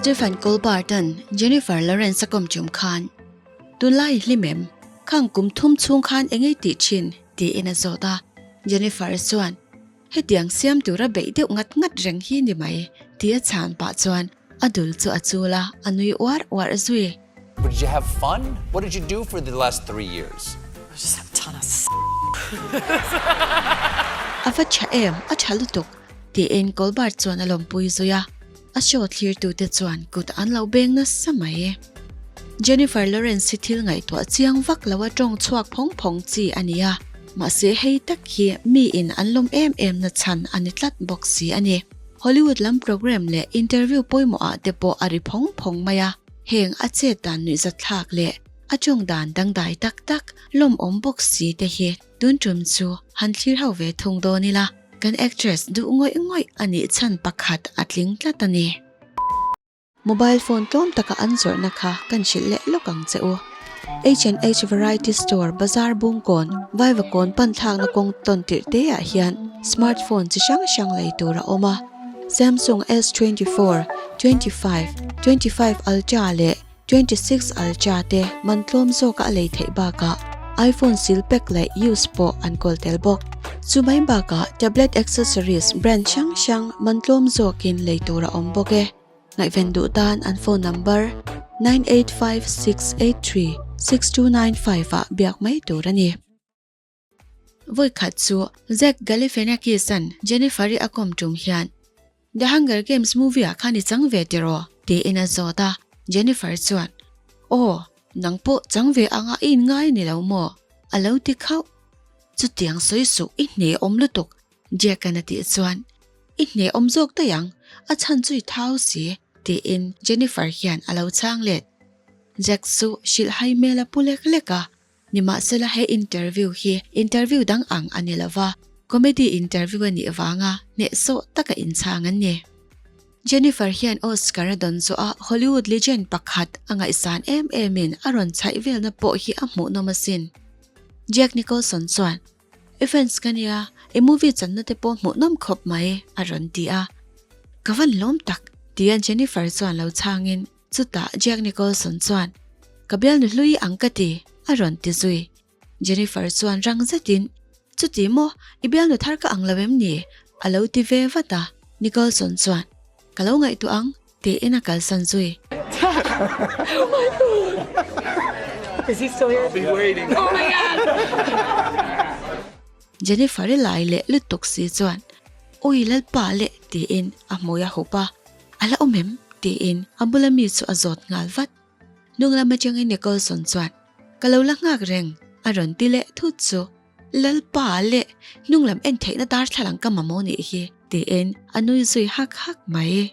Stephen Colbert-a'n Jennifer Lawrence a kawm tum khan, Tunlai i hlim em? Khang kum thum chhung khan eng ei tih thin? tiin a zawt a. Jennifer chuan, Hetiang siam tura beih deuh ngat ngat reng hi ni mai, ti a chhan pah chuan a dul chu a chul a, a nui uar uar zui. But did you have fun? What did you do for the last 3 years? I just have a ton of s. A va tha em, a tha lutuk, tiin Colbert chuan a lawmpui zui a. A show thlirtute chuan kut an lo beng nasa mai. Jennifer Lawrence hi thil ngaihtuah chiang vak lo a tawng chhuak phawng phawng chi a ni a, mahse hei tak hi miin an lawm em em na chhan a ni tlat bawk si a ni. Hollywood lam program leh interview pawimawh ah te pawh a ri phawng phawng mai a, heng a chet dan nuihzatthlak leh a tawng dan dangdai tak tak lawmawm bawk si te hi tun tum chu han thlir ho ve thung dawn ila. Kan actress duh ngawih ngawih a nih chhan pakhat a tling tlat a ni. Mobile phone tlawm taka an zawrhna kha kan hrilh leh lawk ang che u. H&H Variety Store bazar Bungkawn, Vaivakawn pan thlakna kawng tawn tirh te ah hian smartphone chi hrang hrang lei tur a awm a. Samsung S 24, 25, 25 Ultra leh 26 Ultra te man tlawm zawka a lei theih bakah iPhone sil pack leh use pawh an kawl tel bawk. Chu mai bakah tablet accessories brand hrang hrang man tlawm zawkin lei tur a awm bawk e. Ngaihven duh tan an phone number 9856836295 ah biak mai tur a ni. Vawikhat chu Zach Galifianakis-a'n Jennifer-i a kawm tum hian, The Hunger Games movie-ah khan i chang ve tiraw? tiin a zawt a, Jennifer chuan, Aw, nang pawh chang ve anga i inngai ni lo maw? a lo ti khauh. Chutiang sawi suh i hne awm lutuk, Jack-a'n a tih chuan, I hne awm zawk daih ang, a chhan chu i thau si, tiin Jennifer hian a lo chhang let. Jack chu hrilhhai hmel a pu lek lek a, Nimahsela he interview hi interview dang ang a ni lova, comedy interview a nih vanga hnehsawh taka inchhang an ni. Jennifer hian Oscar a dawn zawh a Hollywood legend pakhat a ngaihsan em emin a rawn chhaih velna pawh hi a hmuhnawm asin. Jack Nicholson chuan, I fans ka nia, i movie channa te pawh hmuhnawm khawp mai, a rawn ti a. Ka van lawm tak, tia Jennifer chuan lo chhangin, Chutah Jack Nicholson chuan, Ka bialnu hlui ang ka ti, a rawn ti zui. Jennifer chuan rang zetin, Chuti maw, i bialnu thar ka ang lo em ni? a lo ti ve vat a. Nicholson chuan, Ka lo ngaihtuah ang, tiin a kalsan zui. Jennifer-i lai leh lutuk si chuan, Ui Lalpa leh, tiin a hmui a hup a. A la awm em? tiin a bula mi chu a zawt nghal vat. Hnung lam atangin Nicholson chuan, Ka lo la nghak reng, a rawn ti leh thut chu. Lalpa leh hnung lam en theihna darthlalang ka mamawh nih hi, tiin a nui zui hak hak mai.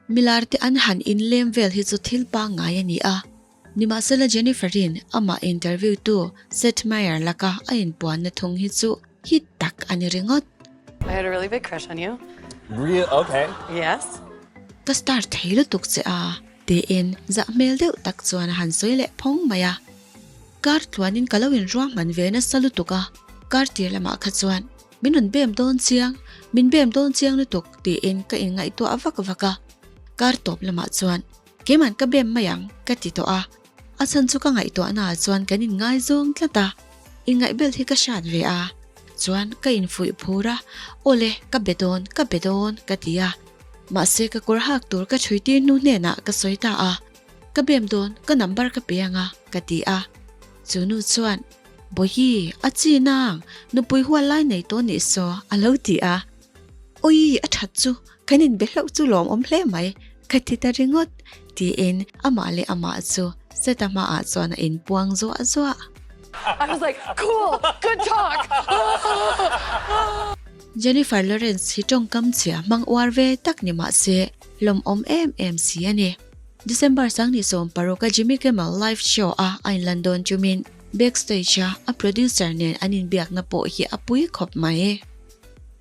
Milar te an han inlem vel hi chu thil pangngai a ni a. Nimahsela Jennifer-in amah interview tu Seth Meyer laka a inpuanna thung hi chu hit tak a ni ringawt. I had a really big crush on you. Real okay. Yes. Ka star thei lutuk che a, tiin zah hmel deuh tak chuan a han sawi leh phawng mai a. Kar tluanin ka lo inruahman ve nasa lutuk a, kar tir lamah kha chuan min rawn bem dawn chiang, min bem dawn chiang lutuk tiin ka inngaihtuah vak vak a. Kar tawp lamah chuan Keiman ka bem mai ang ka ti tawh a, a chhan chu ka ngaihtuahna ah chuan kan inngaizawng tlat a, inngaihbel hi ka hriat ve a, chuan ka infuih phur a, awle ka be dawn ka be dawn ka ti a, mahse ka kawr hak tur ka chhui tir hnu hnenah ka sawi ta a, ka bem dawn ka number ka pe ang a ka ti a, chu nu chuan Bawihi a chi nang nupui hual lai nei tawh nih saw a lo ti a. Ui, a that chu, kan inbe hlauh chu lawmawm hle mai, ka ti ta ringawt, tiin amah leh amah chu Seta hmaah chuan a inpuang zuah zuah. I was like, cool, good talk! Jennifer Lawrence hi tawngkam chhia hmang uar ve tak ni mah se, lawmawm em em si a ni. December 26 a Jimmy Kimmel Live Show a a inlan dawn chumin backstage a a producer nen an inbiakna pawh hi a pui khawp mai.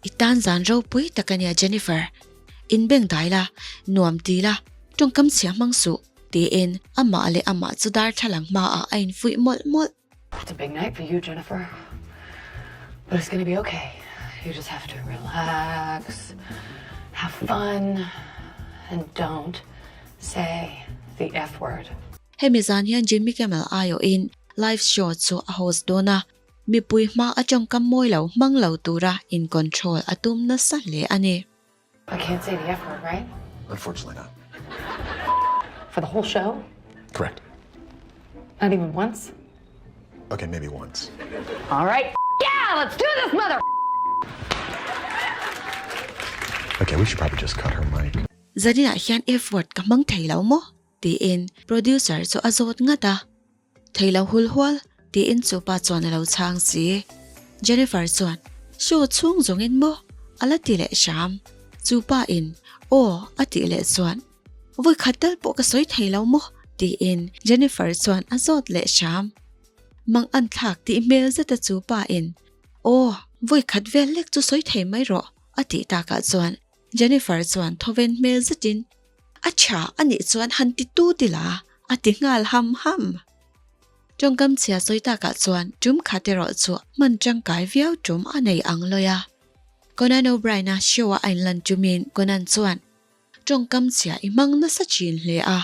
I tan zan ropui tak a nia Jennifer, in beng dai la, nuam ti la, tawngkam chhia hmang suh, tiin amah leh amah chu darthlalang hmaah a infuih mawlh mawlh. It's a big night for you Jennifer, but it's gonna be okay, you just have to relax, have fun and don't. Say the F word. Hemi zan hian Jimmy Kimmel aiawhin live show chu a host dawn a, mipui hma a tawngkam mawi lo hmang lo tura in control a tum nasa hle a ni. I can't say the F word, right? Unfortunately not. For the whole show? Correct. Not even once? Okay, maybe once. All right, yeah, let's do this, mother. Okay, we should probably just cut her mic. Zaninah hian F word ka hmang thei lo maw? tiin producer chu a zawt ngat a. Thei lo hul hual tiin chu pa chuan a lo chhang si. Jennifer chuan, Show chhung zawngin maw? a la ti leh hram. Chu pa in, Aw a tih leh chuan, Vawi khat tal pawh ka sawi thei lo maw? tiin Jennifer chuan a zawt leh hram. Mang an thlak tih hmel zeta chu pa in, Aw, vawi khat vel lek chu sawi thei mai rawh a tih takah chuan Jennifer chuan thawven hmel zetin, A tha a nih chuan han ti tu ti la a ti nghal ham ham. Tawngkam chhia sawi takah chuan tum khat erawh chu hman tangkai viau tum a nei ang lawi a. Conan O'Brien-a show-a a inlan tumin Conan chuan, Tawngkam chhia i hmang nasa thin hle a,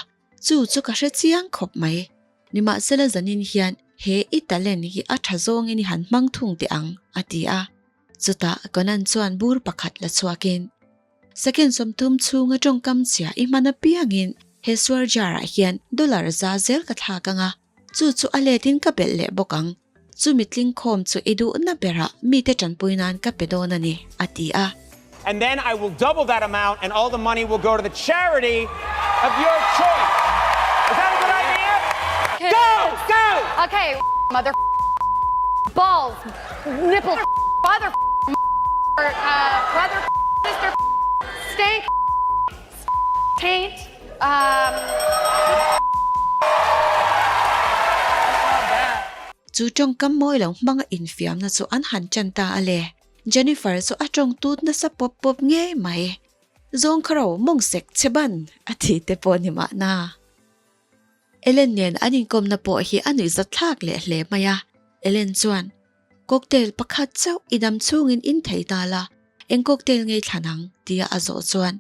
chu chu ka hre chiang khawp mai. Nimahsela zanin hian he i talent hi a tha zawngin i han hmang thung teh ang, a ti a. Chutah Conan chuan bur pakhat la chhuakin, Second 30 chhunga tawngkam chhia i hman apiangin he suar jar-ah hian dollar za zel ka thlak ang a, chu chu a letin ka belh leh bawk ang. Chumi tlingkhawm chu i duhna berah mite tanpui nan ka pe dawn a ni, a ti a. And then I will double that amount and all the money will go to the charity of your choice. Is that a good idea? Go! Go! Okay, mother balls, nipple, father, brother, sister, stank, taint, um. Chu tawngkam mawi lo hmanga infiamna chu an han tan ta a le. Jennifer chu a tawng tut nasa pawp pawp ngei mai. Zawng kha ro mawng sek che ban a ti te pawh ni mahna. Ellen nen an inkawmna pawh hi a nuihzat thlak leh hle mai a. Ellen chuan, Cocktail pakhat chauh i dam chhungin in thei ta la, eng cocktail ngei thlan ang? tia a zawh chuan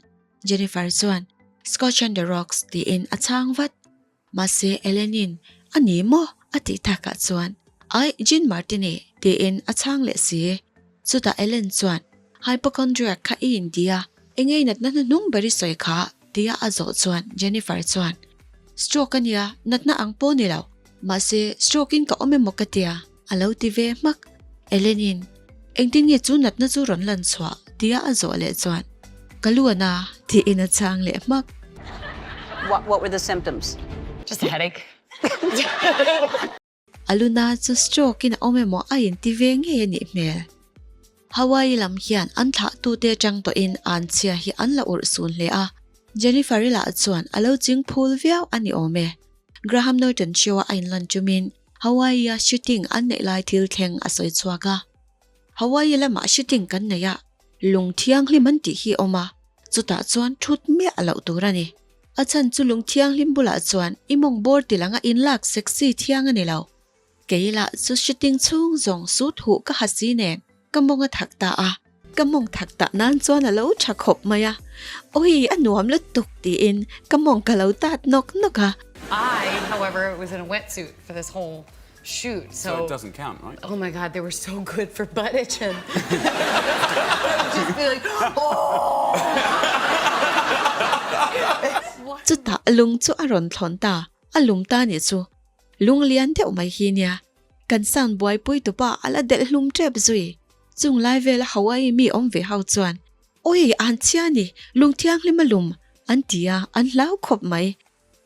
Jennifer chuan, Scotch on the rocks tiin a chhang vat. Mahse Ellen-in, A ni maw? a tih takah chuan, Ai, Gin Martini tiin a chhang leh si. Chutah Ellen chuan, Hypochondriac kha i inti a, eng ei natna hnuhnung ber i sawi kha? tia a zawh chuan Jennifer chuan, Stroke a nia, natna ang pawh ni lo. Mahse, stroke in ka awm emaw ka tia, a lo ti ve hmak. Ellen-in, Engtin nge chu natna chu rawn lan chhuah? tia a zawh leh chuan, Ka lu a na, tiin a chhang leh hmak. What what were the symptoms? Just a headache. A luna chu stroke in a awm emaw a inti ve ngei a nih hmel. Hawaii lam hian an thlahtute atang tawhin an chhia hi an la urh sun hle a, Jennifer-i lah chuan a lo ching phul viau a ni awm e. Graham Norton show-a a inlan tumin Hawaii-a shooting an neih lai thil thleng a sawi chhuak a. Hawaii lamah shooting kan nei a, lung thianghlim an tih hi a awm a, chutah chuan thut miah loh tur a ni. A chhan chu lung thianghlim bulah chuan i mawng bawr ti langa inlak sexy thiang a ni lo. Kei lah chu shooting chhung zawng sut huh ka ha si nen ka mawng a thak ta a. Ka mawng thak tah nan chuan a lo tha khawp mai a, Awi a nuam lutuk tiin ka mawng ka lo tat nawk nawk a. I, however, was in a wetsuit for this whole shoot so So it doesn't count, right? Oh my god, they were so good for butt itching. I would just be like, oh! Chutah lung chu a rawn thlawn ta, a lum ta nih chu. Lung lian deuh mai hi nia. Kan sound buaipui tupa a la delh hlum tep zui. Chung lai vela Hawaii mi awm ve ho chuan, Oi, an chhia ni, lung thianghlim a lum, an ti a, an hlau khawp mai.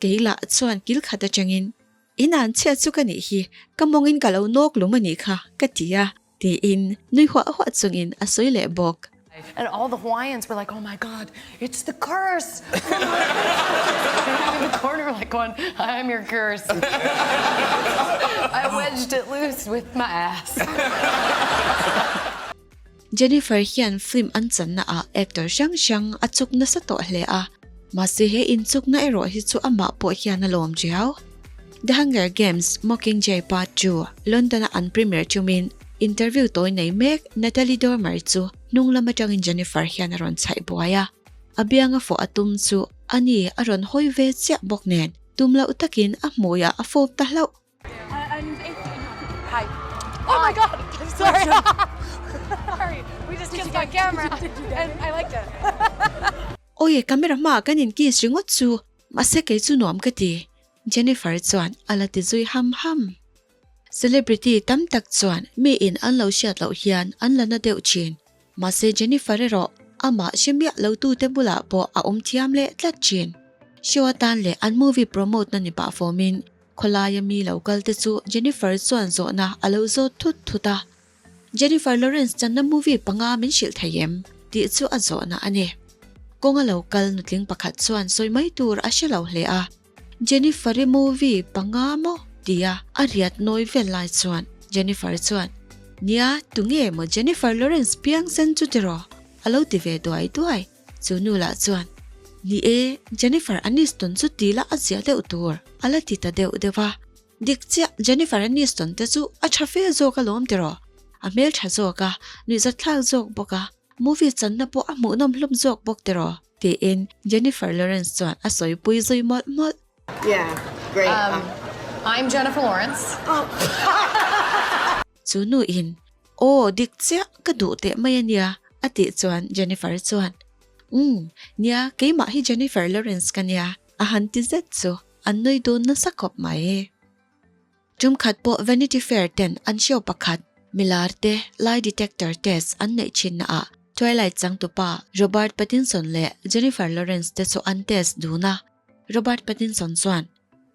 Kei lah chuan kil khat atangin, In an chhiat chu ka nih hi, ka mawngin ka lo nawk lum a nih kha, ka ti a, tiin nui huah huah chungin a sawi leh bawk. And all the Hawaiians were like, oh my God, it's the curse! I'm in the corner like going, I'm your curse. I wedged it loose with my ass. Jennifer hian film an channa ah actor hrang hrang a chuk nasa tawh hle a, mahse he inchukna erawh hi chu amah pawh hian a lawm riau. The Hunger Games, Mockingjay Part 2, London-a an premiere tumin interview tawi nei mek Natalie Dormer chu hnung lam atangin Jennifer hian a rawn chhaih buai a, a bianga fawh a tum chu. Ani a rawn hawi ve chiah bawk nen tum loh takin a hmuiah a fawp ta hlauh. Awi camera hmaah kan in kiss ringawt chu mahse kei chu nuam ka ti Jennifer chuan a la ti zui ham ham. Celebrity tam tak chuan mi in an lo hriat loh hian an la na deuh thin. Mahse Jennifer erawh amah hre miah lo tute bulah pawh a awm thiam leh tlat thin. Show atan leh an movie promote na ni pah fawmin khawlaia mi lo kal te chu Jennifer chuan zawhna a lo zawt thut thut a. Jennifer Lawrence channa movie panga min hrilh thei em? tih chu a zawhna a ni. Kawnga lo kal nutling pakhat chuan sawi mai tur a hre lo hle a. Jennifer-i movie panga maw? tia a riat nawi vel lai chuan Jennifer chuan, Nia, tunge maw Jennifer Lawrence piang sen chu tiraw? a lo ti ve duai duai. Chu nu lah chuan, Ni e, Jennifer Aniston chu ti la a ziah deuh tur, a la ti ta deuh deuh a. Dik chiah, Jennifer Aniston te chu a tha fe zawk alawm tiraw? A hmeltha zawk a, nuihzatthlak zawk bawk a. Movie channa pawh a hmuhnawm hlawm zawk bawk tiraw? Tiin Jennifer Lawrence chuan a sawipui zui mawlh mawlh. Yeah, great. Um, I'm Jennifer Lawrence. Oh. Chu nu in, Aw, dik chiah, ka duh teh mai a nia, a tih chuan Jennifer chuan, Umm, nia, keimah hi Jennifer Lawrence ka nia, a han ti zet chu an nui dun nasa khawp mai. Tumkhat pawh Vanity Fair ten an show pakhat, milar te lie detector test an neih thinna ah Twilight changtupa Robert Pattinson leh Jennifer Lawrence te chu an test dun a. Robert Pattinson chuan,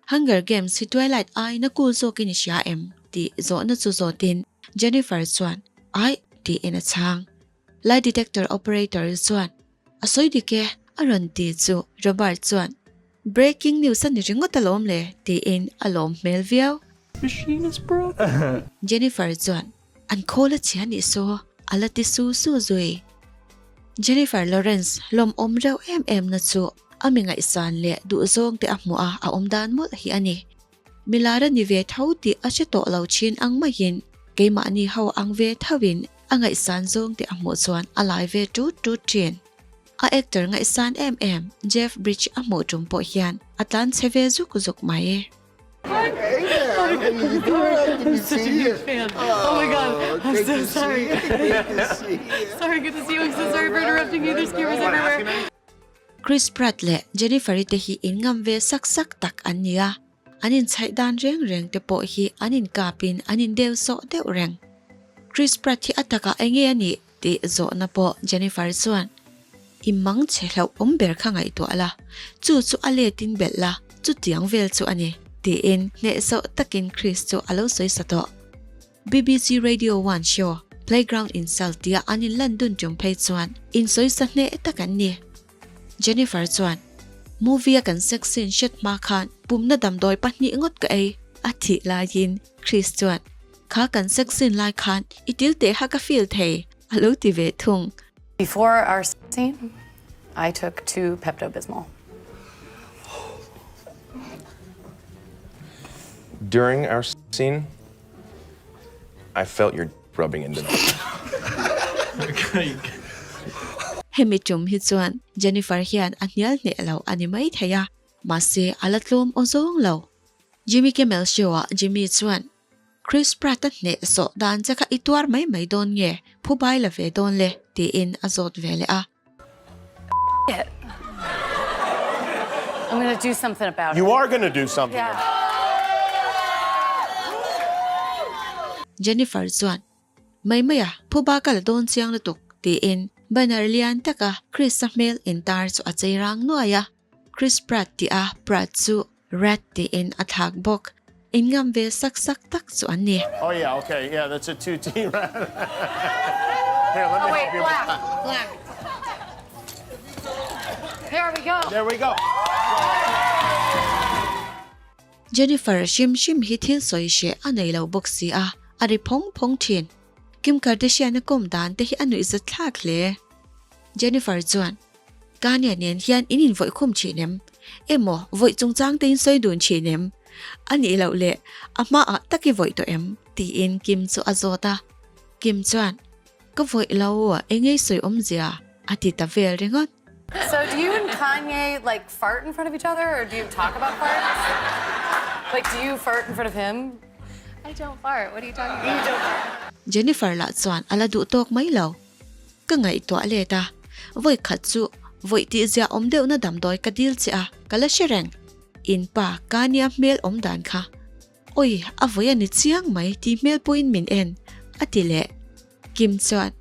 Hunger Games hi Twilight aiin a cool zawkin i hria em? tih zawhna chu zawtin Jennifer chuan, Aih tiin a chhang. Lie detector operator chuan, A sawi dik e, a rawn ti chu Robert chuan, Breaking news a ni ringawt alawm le, tiin a lawm hmel viau. Machine is broken. Jennifer chuan, An khawl a chhia nih saw, a la ti su su zui. Jennifer Lawrence lawmawm reuh em em na chu a mi ngaihsan leh duhzawng te a hmuh a, a awm dan mawlh hi a ni. Milar a ni ve tho tih a hre tawh lo thin ang maiin keimahni ho ang ve thoin a ngaihsan zawng te a hmuh chuan a lai ve tut tut thin. A actor ngaihsan em em Jeff Bridge a hmuh tum pawh hian a tlan chhe ve zuk zuk mai. Chris Pratt leh Jennifer-i te hi inngam ve sak sak tak an ni a. An inchhaih dan reng reng te pawh hi an inkapin an indeu sawh deuh reng. Chris Pratt hi a takah eng nge a nih tih zawhna pawh Jennifer chuan, I mang che hlauh awm ber kha ngaihtuah la, chu chu a letin belh la, chutiang vel chu a ni, tiin hnehsawh takin Chris chu a lo sawi sa tawh. BBC Radio One show Playground Insult tia an inlan dun tum phei chuan insawi sa hneh tak an ni. Jennifer chuan, Movie a kan sex scene hret hma khan pumna damdawi pahnih ngawt ka ei a thih laiin Chris chuan, Kha kan sex scene lai khan i til teh kha ka feel thei a lo ti ve thung. Before our scene, I took 2 Pepto-Bismol. During our scene, I felt your rubbing into me. Hemi tum hi chuan Jennifer hian a hnial hneh lo a ni mai thei a, mahse a la tlawm aw zawng lo. Jimmy Kimmel show ah Jimmy chuan, Chris Pratt a hneh sawh dan che kha i tuar mai mai dawn nge, phu bai la ve dawn le, tiin a zawt ve leh a. It. I'm gonna do something about it. You are gonna do something Yeah. about it. Jennifer chuan, Mai mai a, phuba ka la dawn chiang lutuk, tiin banner lian taka Chris-a hmel intar chu a chei rang nuai a. Chris Pratt tih a Pratt chu Rat tiin a thlak bawk. Inngam ve sak sak tak chu an ni. Oh yeah, okay, yeah, that's a 2T rat. Here, let me Oh wait, help you with black, that. black. There we go. There we go. Jennifer hrim hrim hi thil sawi hreh a nei lo bawk si a, a ri phawng phawng thin. Kim Kardashian a kawm dan te hi a nuihzat thlak hle. Jennifer chuan, Kanye nen hian in invawih khum thin em? Emaw, vawih chungchang te in sawi dun thin em? A nih loh leh, a hmaah tak i vawih tawh em? tiin Kim chu a zawt a. Kim chuan, Ka vawih lo, engei sawi awmzia? a ti ta vel ringawt. So do you and Kanye like fart in front of each other or do you talk about farts? Like do you fart in front of him? I don't fart. What are you talking about? You don't fart. Jennifer lah chuan a la duh tawk mai lo. Ka ngaihtuah let a, vawi khat chu vawi tih zia awm deuhna damdawi ka dil che a, ka la hre reng. In pa Kanye hmel awm dan kha. Awi, a vawi a ni chiang mai tih hmel pawhin min en, a ti leh. Kim chuan,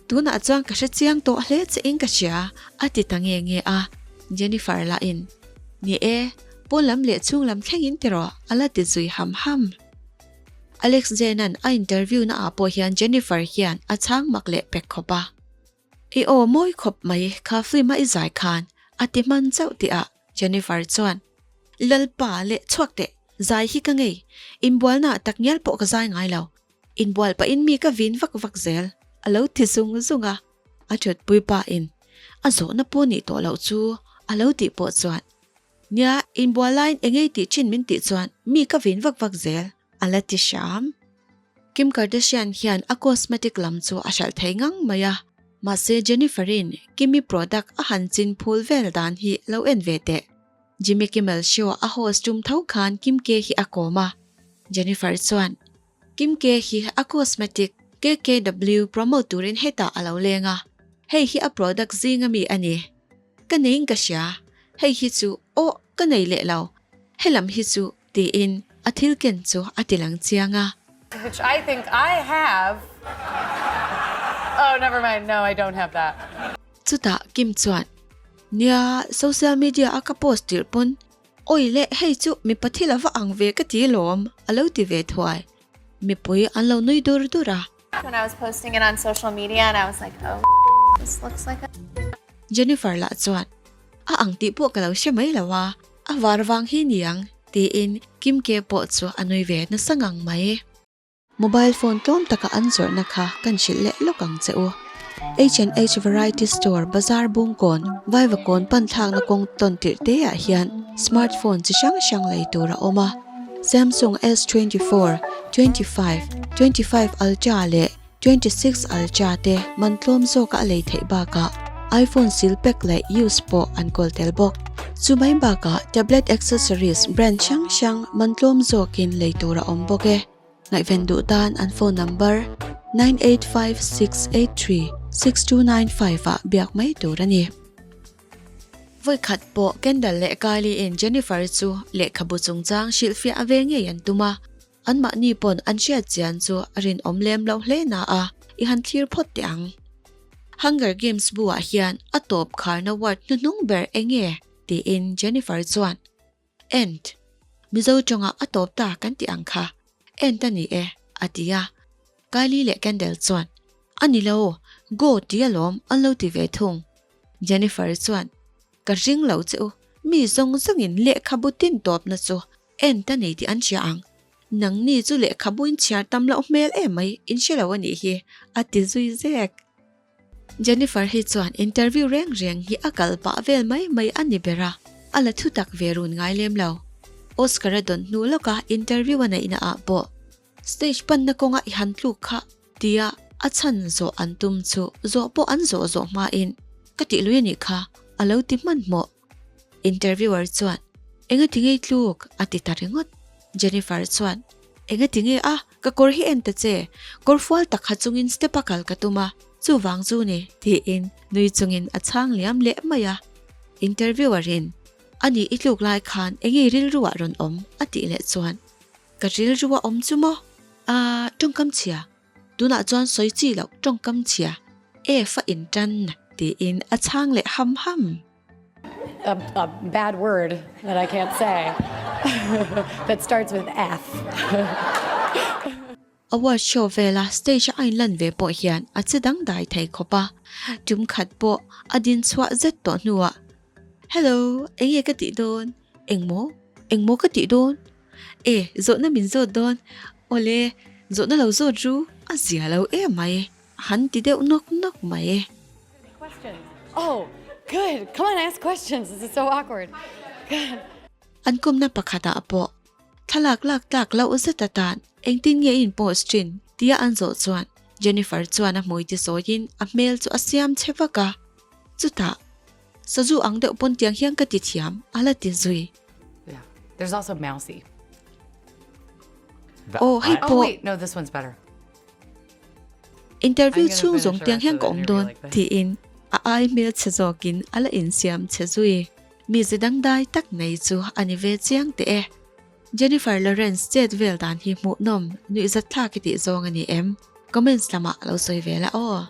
Tunah chuan ka hre chiang tawh hle che in ka hria, a ti ta nge nge a. Jennifer lahin, Ni e, pawn lam leh chhung lam thlengin ti rawh, a la ti zui ham ham. Alex Zena'n a interview na ah pawh hian Jennifer hian a chhang mak leh pek khawp a. I aw mawi khawp mai kha film a i zai khan, a ti hman chauh tih ah Jennifer chuan, Lalpa leh chhuak teh, zai hi ka ngei, inbualna ah takngial pawh ka zai ngai lo, inbual pahin mi ka vin vak vak zel, a lo ti zung zung a. A thutpui pa in a zawhna pawh nih tawh loh chu a lo tih pawh chuan, Nia, inbual laiin engei tih thin min tih chuan mi ka vin vak vak zel, a la ti hram. Kim Kardashian hian a cosmetic lam chu a hralh thei ngang mai a, mahse Jennifer-in Kimi product a han chin phul vel dan hi lo en ve teh. Jimmy Kimmel show a host tum tho khan Kim K hi a kawm a, Jennifer chuan Kim K hi a cosmetic KKW promote turin hetah a lo leng a, hei hi a product zinga mi a ni. Ka neiin ka hria, hei hi chu aw ka nei leh lo, helam hi chu tiin a thil ken chu a ti lang chiang a. Which I think I have. Oh, never mind, no, I don't have that. Chutah Kim chuan, Nia, social media a ka post tirh pawn, awi leh hei chu mipa thil a va ang ve ka ti lawm, a lo ti ve thuai. Mipui an lo nui dur dur a. When I was posting it on social media and I was like, oh, this looks like a. Jennifer lah chuan, A ang tih pawh ka lo hre mai lo a, a var vang hi niang, tiin Kim K pawh chu a nui ve nasa ngang mai. Mobile phone tlawm taka an zawrhna kha kan hrilh leh lawk ang che u. H and H Variety Store bazar Bungkawn, Vaivakawn pan thlakna kawng tawn tirh te ah hian smartphone chi hrang hrang lei tur a awm a. Samsung S 24, 25, 25 Ultra leh 26 Ultra te man tlawm zawka a lei theih bakah iPhone sil pack leh use pawh an kawl tel bawk. Chu mai bakah tablet accessories brand hrang hrang man tlawm zawkin lei tur a awm bawk e. Ngaihven duh tan an phone number 9856836295 ah biak mai tur a ni. Vawikhat pawh Kendall leh Kylie in Jennifer chu lehkhabu chungchang hrilhfiah ve ngei an tum a, anmahni pawn an hriat chian chu a rinawm lem loh hle na a, i han thlir phawt teh ang. Hunger Games bu ah hian a tawp kharna word hnuhnung ber enge? tiin Jennifer chuan End. Mizo tawngah a tawp ta kan tih ang kha. End a ni e, a ti a. Kylie leh Kendall chuan, A ni lo, go ti alawm an lo ti ve thung. Jennifer chuan, Ka ring lo che u, mi zawng zawngin lehkhabu tin tawpna chu end a nei tih an hria ang. Nangni chu lehkhabu in chhiar tam loh hmel emai in hre lo a nih hi, a ti zui zek. Jennifer hi chuan interview reng reng hi a kal pah vel mai mai a ni ber a, a la thu tak ve run ngai lem lo. Oscar a dawn hnu lawka interview a neihna ah pawh stage panna kawnga i han tluk kha tia a chhan zawh an tum chu zawh pawh an zawh zawh hmain ka tih lui a nih kha a lo ti hmanhmawh. Interviewer chuan, Enga ti ngei tluk? a ti ta ringawt. Jennifer chuan, Enga ti nge a, ka kawr hi en ta che, kawr fual tak ha chungin step a kal ka tum a, chuvang chu ni, tiin nui chungin a chhang liam leh mai a. Interviewer in, Ani i tluk lai khan engei rilru ah rawn awm? a tih leh chuan, Ka rilru a awm chu maw? Aaa, tawngkam chhia, Tunah chuan sawi chi loh tawngkam chhia F a intan tiin a chhang leh ham ham. A bad word that I can't say that starts with F. Award show vela stage a inlan ve pawh hian a che dangdai thei khawp a, tum khat pawh a din chhuah zet tawh hnuah, Hello, enge ka tih dawn? Engmaw? Engmaw ka tih dawn? E, zawhna min zawt dawn. Awle, zawhna lo zawt ru, a zia lo em mai, a han ti deuh nawk nawk mai. Oh, good. Come on, ask questions. This is so awkward. Good. An kawmna pakhatah pawh thlalak lak tlak loh zet atan engtin nge i inpost thin tia an zawh chuan Jennifer chuan a hmui ti sawiin a hmel chu a siam che vak a. Chutah. Sazu ang deuh pawn tiang hian ka ti thiam, a la ti zui. Yeah. There's also Mousy. Aw, hei Oh pawh. wait, no, this one's better. Interview chhung zawng tiang hian ka awm dawn, tiin a ai hmel chhe zawkin a la insiam chhe zui. Mize dangdai tak nei chu a ni ve chiang teh e. Jennifer Lawrence chet vel dan hi hmuhnawm nuihzat thlak i tih zawng a ni em? Comments lamah lo sawi ve la aw.